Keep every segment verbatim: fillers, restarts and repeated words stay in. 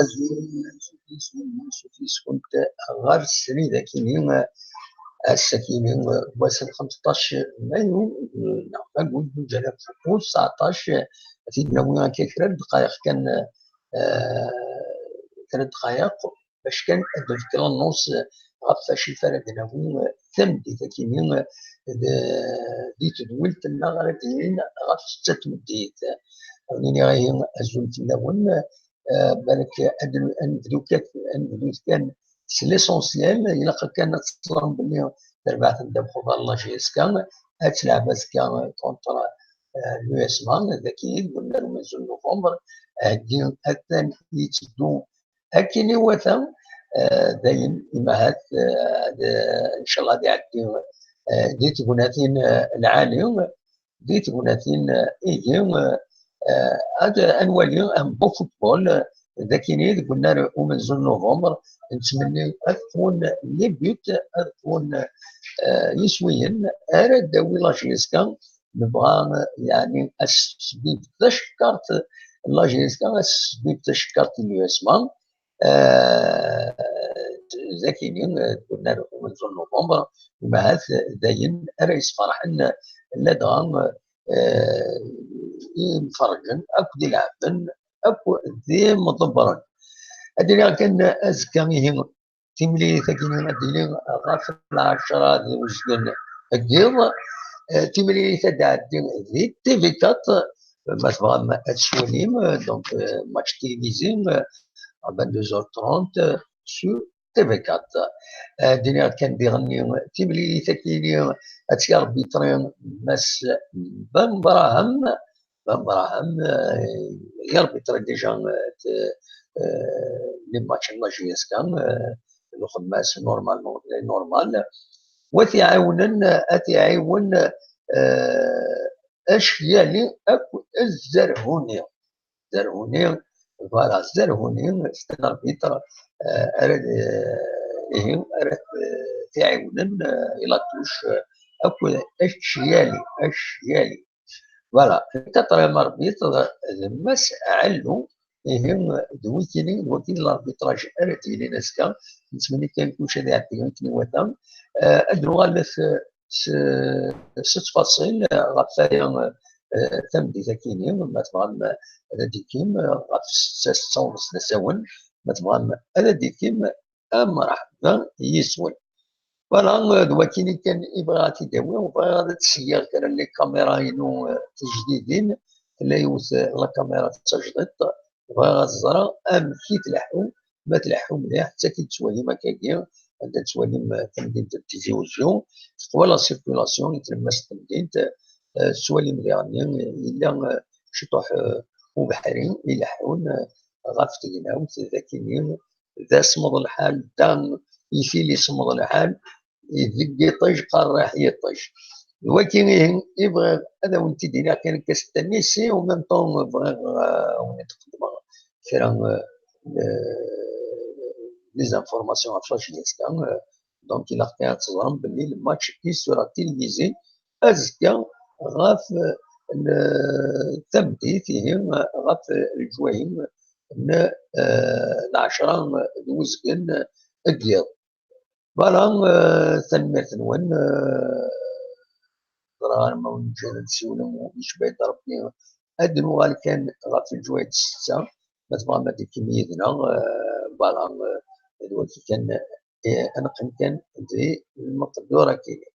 Azul, sufis-kent ɣer srid akini, ass-akini, wass n xemseṭṭac mayu, neɣ ayyuz alef u tseɛṭac, ad t-id-nawi akka kra n ddqayeq kan, eh, kra n ddqayeq, bac kan ad d-nefk l'annonce ɣef wacu ara d-nawi tameddit akini, d-, di tedwilt-nneɣ ara d-yilin ɣef ssetta tmeddit. Ad wen-iniɣ ihi azul fell-awen, eh, balak ad n-, ad nebdu kan, ad nebdu kan s l'essentiel, ilaq kan ad teẓrem belli tarbaɛt n ddabex uḍar n la J S K ad telɛeb azekka contre, eh, l'U S M A, dagi deg unnar umenzu n novembre, heggi atan yetteddu akken iwata, eh, dayen, imahat, eh, ad, eh, ncallah ad iɛeddi, eh, di tegnatin, eh, lɛali, di tegnatin, eh, ihi, eh, eh, ad, ad nwali un beau football, eh, d akini deg unnar umenzu n novembre, nettmenni ad ffɣen les buts, ad ffɣen, eh, yiswiyen, ara d-tawi la J S K, nebɣa, eh, yeɛni, ad s-tesbib tacekkart la J S K, ad s-tesbib tacekkart i l'U S M A, eh, d akini, eh, deg unnar umenzu n novembre, umahat dayen ara yesferḥen ladɣa, eh, imferrǧen akk d ileɛben akk d imḍebbren. Ad iniɣ kan azekka ihi timlilit-agi ad d-tili ɣef lɛecṛa d uzgen n yiḍ. Eh, timlilit ad d-tɛeddi di T V quatre, ma tebɣam ad twalim, eh, donc, eh, match télévisé, eh, à vingt-deux heures trente, eh, sur T V quatre. Eh, d-iniɣ kan diɣenni timlilit-agi ad tt-yarbitri Mass Bambraham, Abraham, euh, yarbitri déjà, euh, t-, euh, les matchs n la J S K, euh, lxemmas normalement, normal. Wa t-iɛiwnen, ad t-iɛiwen, euh, Acyali akk Zerhuni. Zerhuni, voilà, Zerhuni, c'est un arbitre, euh, ara, euh, ihi, ara t-, t-iɛiwnen, euh, i la touche, euh, akk Acyali, Acyali. Voilà, le quatrième arbitre, d Mass Ɛellu, ihi, d wikini, d waki d l'arbitrage ara d-yilin azekka, nettmenni kan kullec ad iɛeddi akken iwata. Eh, ad nuɣalet s, s ttfaṣil ɣef waya, eh, tameddit akini, ma tebɣam ad d-ikim, eh, ɣef ssetta, ssetta u nṣ d asawen, ma tebɣam ad d-ikim, a mreḥba yis-wen. Voilà, euh, d wakini kan i bɣiɣ ad t-id-awiɣ, bɣiɣ ad d-seyyiɣ kra n les caméras-inu, euh, tijdidin, tella yiwet, euh, la caméra d tajdiṭ, bɣiɣ ad ẓreɣ amek i tleḥḥu, ma tleḥḥu mliḥ, d taki i d-tettwalim akkagi, anda tettwalim, euh, tamdint n Tizi Uzzu, teqwa la circulation i tlemmast n temdint, euh, tettwalim diɣen, euh, yella, euh, ciṭuḥ, euh, ubeḥri ileḥḥun, euh, ɣef tegnawt, d akini, d asemmeḍ lḥal, da itili semmeḍ lḥal, deg yiṭij qerriḥ yiṭij. D waki ihi i bɣiɣ ad awen-t-id-iniɣ kan akka s tanisi, en même temps bɣiɣ, euh, ad awen-d-qeddmeɣ kra, euh, les informations ɣef la J S K, euh, donc ilaq kan ad teẓrem belli le match i sera télévisé azekka ɣef, euh, le-, tameddit, ihi ɣef, euh, leǧwayem n, euh, lɛecṛa d uzgen n yiḍ. Voilà, euh, tanemmirt-nwen, euh, ẓriɣ arma ur neǧǧi ara ad nsiwel, yecba-yi-d Ṛebbi. Ad nuɣal kan ɣef leǧwayed ssetta, ma tebɣam ad d-tekim yid-neɣ, euh, voilà, euh, d waki kan, eh, ad neqqim kan di lmeqdur akini.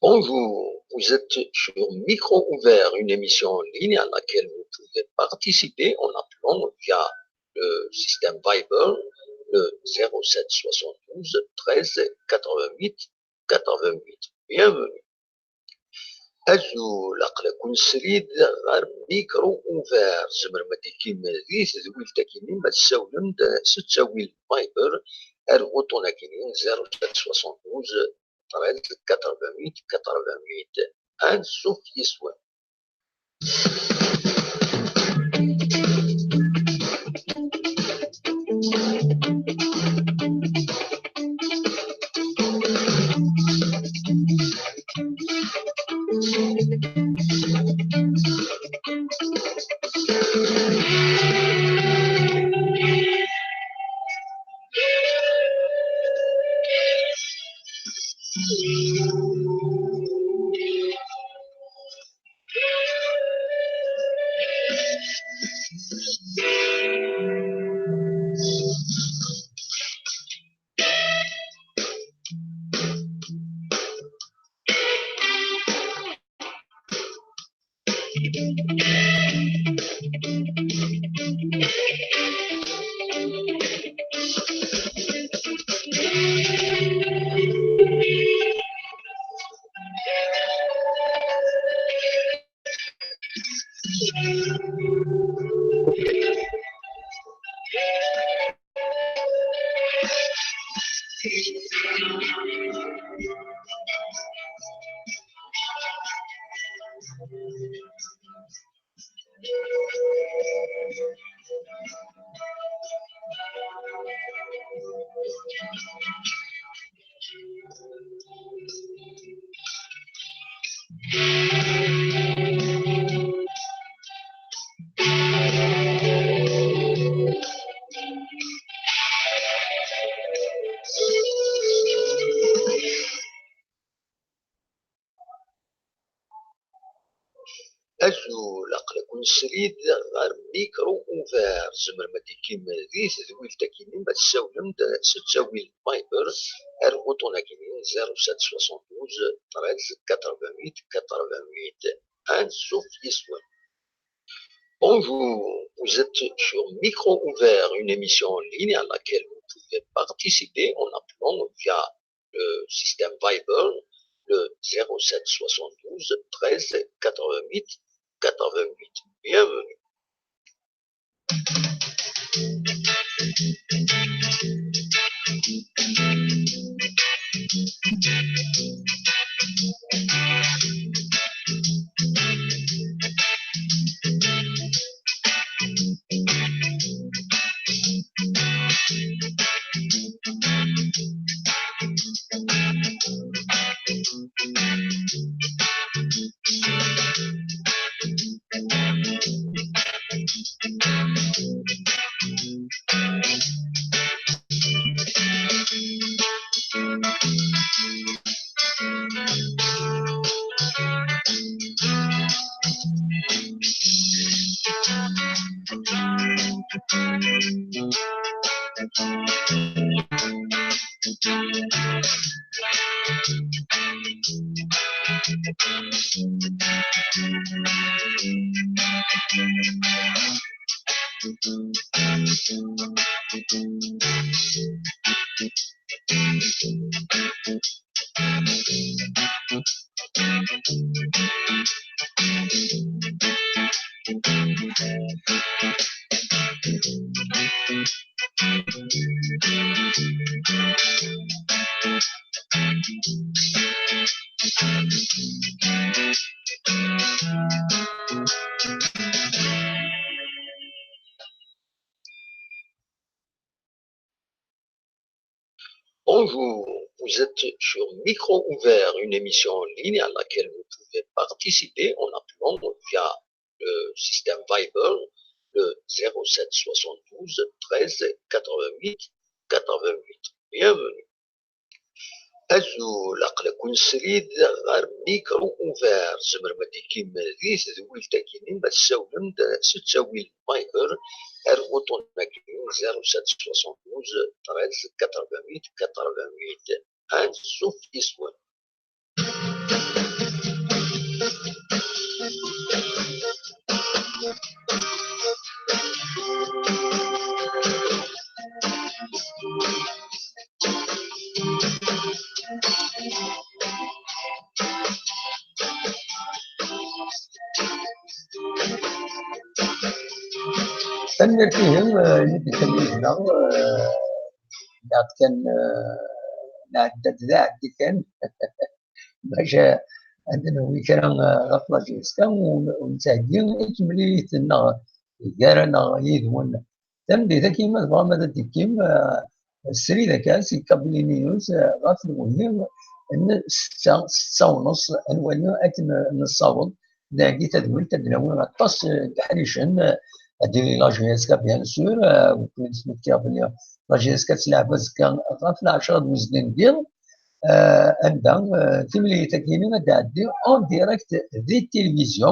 Bonjour, vous êtes sur Micro Ouvert, une émission en ligne à laquelle vous pouvez participer en appelant via le système Viber, le zéro sept soixante-douze treize quatre-vingt-huit quatre-vingt-huit. Bienvenue. Azul, aql-aken srid ɣer Micro Ouvert. Tzemrem ad d-tekim di tedwilt-agi-nni ma tessawlem-d s ttawil Viber ar wuṭṭun-agi-nni zéro sept soixante-douze treize quatre-vingt-huit quatre-vingt-huit. Ansuf yes-wen. Azul, aql-aken srid ɣer Micro Ouvert. Tzemrem ad d-tekim di tedwilt-agi-nni ma tessawlem-d s ttawil Viber ar wuṭṭun-agi-nni zéro sept soixante-douze treize quatre-vingt-huit quatre-vingt-huit. Ansuf yes-wen. Bonjour, vous êtes sur Micro Ouvert, une émission en ligne à laquelle vous pouvez participer en appelant via le système Viber, le zéro sept soixante-douze treize quatre-vingt-huit quatre-vingt-huit. Bienvenue. Bonjour, vous êtes sur Micro Ouvert, une émission en ligne à laquelle vous pouvez participer en appelant via le système Viber, le zéro sept soixante-douze treize quatre-vingt-huit quatre-vingt-huit. Bienvenue. Azul, aql-aken srid ɣer Micro Ouvert. Tzemrem ad d-tekim di tedwilt-agi-nni ma tessawlem-d s ttawil Viber ar wuṭṭun-agi zéro sept soixante-douze treize quatre-vingt-huit quatre-vingt-huit. Ansuf yes-wen. Tanemmirt-ihin, eh, imi d-ikelli-nneɣ, eh, nniɣ-d kan, eh, nɛedda-d d aɛeddi kan. Bac ad d-nawi kra, eh, ɣef la J S K, u, u nettheggi i temlilit-nneɣ gar-aneɣ yid-wen. Tameddit-agi, ma tebɣam ad d-tekkim, eh, srid akka si Kabili News, eh, ɣef lwehhi n ssetta, ssetta u nneṣ, ad nwali akken nessaweḍ dagi tadwilt ad d-nawi aṭas, eh, n teḥricin, eh, ad d-yili la J S K, bien sûr, eh, ur ken-smektiɣ belli la J S K ad telɛeb azekka ɣef lɛecṛa d wezgen n yiḍ, eh, anda, eh, timlilit-agi ad d-tɛeddi en direct di tilivizyu.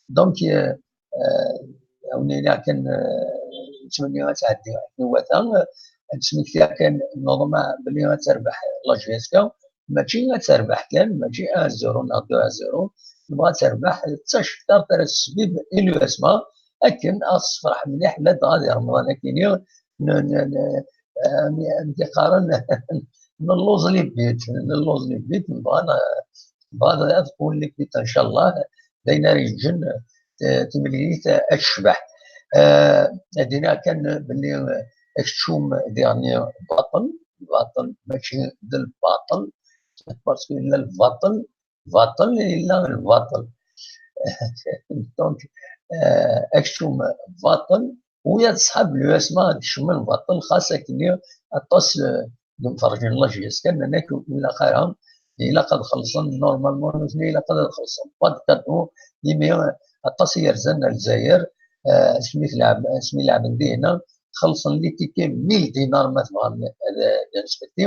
Donc, eh, eh, awen-iniɣ kan, eh, nettmenni ad tɛeddi akken iwata, eh, ad d-smektiɣ kan, neḍmeɛ belli ad terbeḥ la J S K, mačči ad terbeḥ kan, mačči un zéro neɣ deux à zéro, nebɣa ad terbeḥ d tacektaṛt ara tessbib i l'U S M A, akken ad tessefreḥ mliḥ ladɣa di Remḍan akkin-nni n, n, n, eh, amek i qqaren, nelluẓ les buts, nelluẓ les buts, nebɣa, nebɣa ad qwun les buts, ncallah, d ayen ara yeǧǧen, eh, timlilit ad tecbeḥ. Eh, ad iniɣ kan belli, eh, akeččum diɣenni baṭel, baṭel, mačči d lbaṭel, parce que yella lbaṭel, baṭel, yella lbaṭel. Donc, eh, akeččum baṭel, u ya d ṣṣḥab l'U S M A ad kecmen baṭel, xas akkenni aṭas, eh, d imferrǧen n la J S K, nnan-ak ur ilaq ara, ilaq ad xellṣen, normalement, nutni ilaq ad xellṣen, pas de cadeau, imi aṭas i yerzan ar Lezzayer, eh, asmi tleɛb-, asmi leɛben dinna, xellṣen les tickets mille dinars ma tebɣam ad, ad d-nesmekti,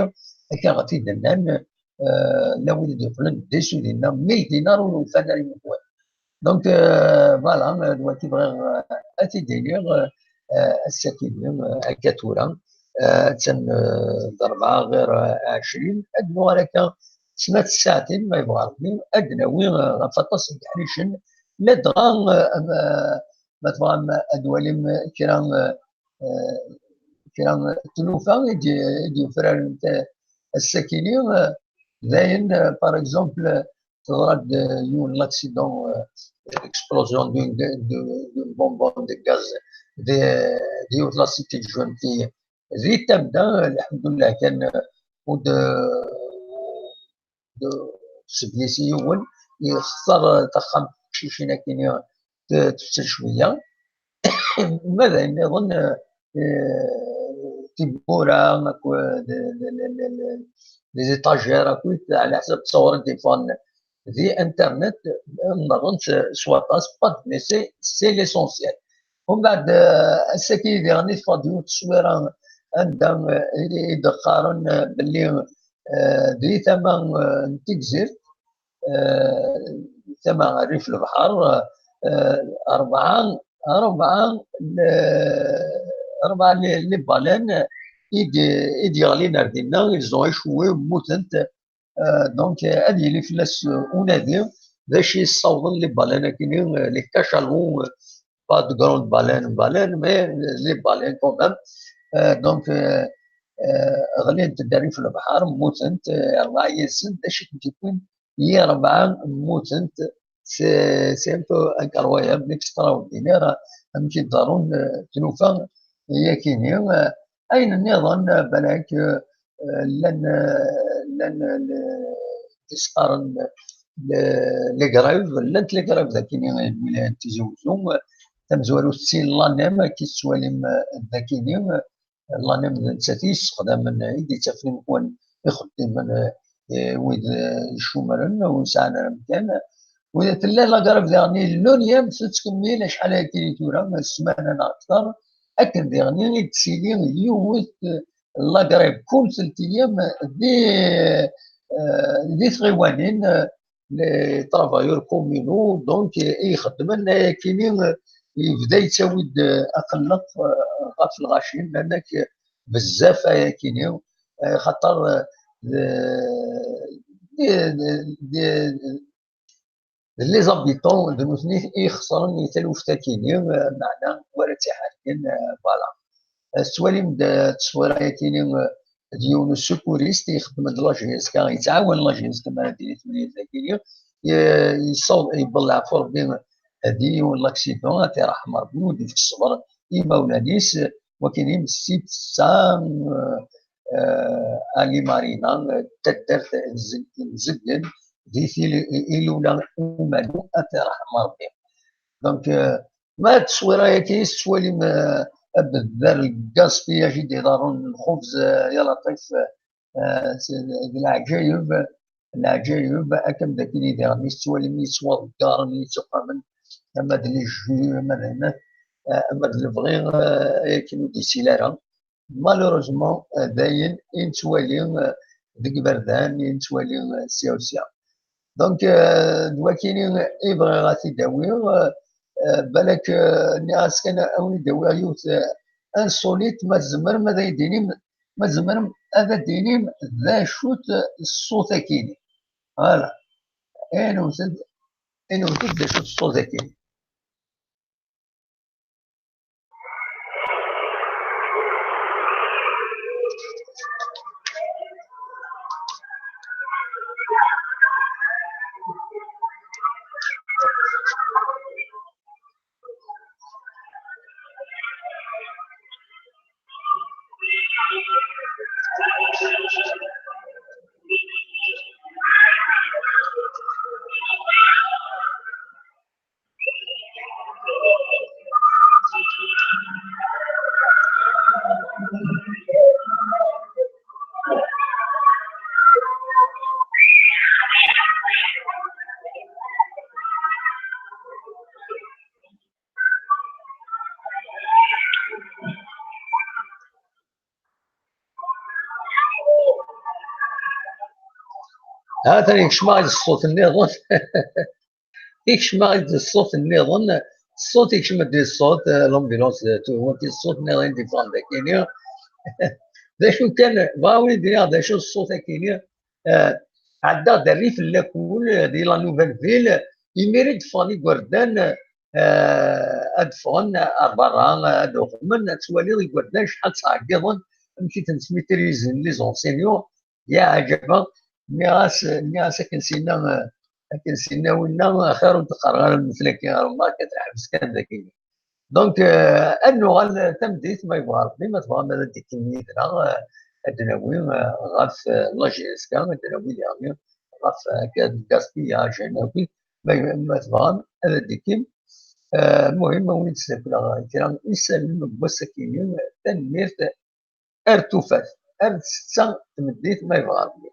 akka ɣef i d-nnan, eh, la wid i d-yeqqlen d issud dinna, mille dinars ur ufan ara imeḥwan. Donc, euh, voilà, euh, d wagi bɣiɣ, euh, ad t-id-iniɣ, euh, ass-agi, euh, akka tura, euh, attan, euh, d rebɛa ɣir, euh, ɛecrin, ad nuɣal akka snat ssaɛtin, ma yebɣa Rebbi, ad d-nawi, euh, ɣef aṭas n teḥricin, ladɣa, euh, am, euh, ma tebɣam ad twalim kra, euh, euh, kra n tlufa i d-, i d-yufraren ta-, ass-agi-nni, euh, d ayen, euh, par exemple, teḍra-d, euh, yiwen n l'accident, euh, l'explosion d'une, d'une, d'une bonbonne de gaz di, di yiwet la cité de jeunes filles di Tamda, lḥemdullah kan, euh, ur d-, d-, sblis i yiwen, yextar taxxamt n teqcicin akkin, t-, tefsel cwiya. Ma d ayen nniḍen, eh, eh, tiwwura, akked, d, d, d, d, d, les étagères, akked, ɛla ḥsab ttṣawren d-iffɣen di internet, nniḍen s, s waṭas, pas de, mais c'est, c'est l'essentiel. Umbeɛd, eh, ass-agi diɣen i teffeɣ-d yiwet n tteswira anda, eh, i, i d-qqaren, eh, belli, eh, di tama, eh, n Tigzirt, eh, tama rrif lebḥer, eh, rebɛa, rebɛa, eh, rebɛa les, les baleines i d-, i d-yeɣlin ar dinna, ils ont échoué, mmutent. Euh, donc, euh, ad yili fell-as, euh, unadi, d acu i ssawḍen les baleines akkin, euh, les cachalots, euh, pas de grandes baleines, baleines, mais, euh, les baleines quand même. Euh, donc, euh, euh, ɣlint-d rrif lebḥer, mmutent, euh, rebɛa yid-sent, d acu i tent-yewwin? I rebɛa mmutent, c'est, c'est un peu incroyable, extraordinaire, amek i d-ḍerrun, euh, tlufa, yakini, euh, ayen nniḍen, euh, balak, euh, euh, llan, euh, llan, euh, le-, d isqaren, les grèves, llant les grèves dagi i lwilaya n Tizi Uzzu, tamezwarut d tin l'ANEM, akka i tettwalim, eh, dagi, eh, l'ANEM d nettat i yessexdamen, i d-yettafen imeḥwan ixeddimen, eh, eh, wid, eh, icumren, ur sɛan ara amkan. Wid tella la grève daɣen i l'ONIEM, tettkemmil acḥal akka i tura, ssmana neɣ akter, akken diɣen i d-tili yiwet, eh, la grève kul teltiyam di, eh, di tɣiwanin, eh, les travailleurs communaux, donc, eh, i ixeddmen ayakini, eh, yebda yettawi-d, eh, aqelleq, eh, ɣef lɣaci, llan-ak bezzaf ayakini, eh, xaṭer, eh, d, d, d, d, d les habitants, d nutni i ixesren i taluft-akini, eh, meɛna ur ara tt-iḥerken, eh, voilà. Eh, tettwalim-d, eh, tteswira-yakini, eh, d yiwen usekurist ixeddem-d la JSK, yettɛawan la JSK mi ara d-tili temlilit-agi. Ye-, yessaweḍ, yewweḍ leɛfu Rebbi, eh, di yiwen laksidan, ad t-iṛḥem Rebbi, ur d-ifk ṣṣber i imawlan-is, eh, wakini msib tesɛa, eh, eh, Ali Marina, eh, taddart n Zeg-, n Zeggen, di tili-, ilula umalu, ad t-iṛḥem Rebbi. Donc, eh, ma tteswira-yagi i tettwalim, eh, abedder n gaspillage i d-iḍerrun, lxubz, eh, ya Laṭif, eh, s-, d leɛǧayeb, leɛǧayeb, akken d akken i diɣen i tettwalim yettwaḍeggaren, yettuqamen, ama d les jus, ama d ayen, eh, ama d lebɣi, eh, akken ur d-yettili ara. Malheureusement, eh, d ayen i nettwali, eh, deg iberdan, i nettwali, eh, sya u sya. Donc, euh, d wakini i bɣiɣ ad t-id-awiɣ, euh, euh, balak, euh, nniɣ-as kan ad wen-id-awiɣ yiwet, euh, insolite, ma tzemrem ad d-inim, ma tzemrem ad d-inim d acu-t ṣṣut-akini. Voilà. Inimt-d, inimt-d d acu-t ṣṣut-akini. Ha-t-an yekcem-aɣ-d ṣṣut nniḍen. Ikcem-aɣ-d ṣṣut nniḍen, ṣṣut ikcem-d ṣṣut, eh, l'ambulance, eh, tu-, wagi ṣṣut nniḍen i d-yeffɣen dagini. D acu kan, bɣiɣ ad d-iniɣ d acu ṣṣut-akini, eh, ɛeddaɣ-d rrif n lakul, eh, di la Nouvelle Ville, imir i d-ffɣen igerdan, eh, ad ffɣen ar berra, ad uɣmen, ad twaliḍ igerdan acḥal ttɛeggiḍen, amek i ten-smitrizen les enseignants, ya ɛǧaba, nniɣ-as, nniɣ-as akken sinna, akken sinna winna, axir ur d-qqareɣ ara mmeslak ɣer Allah, ad teḥbes kan dagi. Donc, euh, ad nuɣal tameddit, ma yebɣa Rebbi, ma tebɣam ad d-tekkim yid-neɣ, euh, ad d-nawi, euh, ɣef, euh, la JSK, ad d-nawi diɣen ɣef, euh, akka d gaspillage, ad d-nawi, ma, ma tebɣam ad d-tekkim. Euh, muhim, ad wen-id-sdakleɣ kra isallen n wass-akini, tanemmirt. Ar tufat, ar d ssetta n tmeddit, ma yebɣa Rebbi.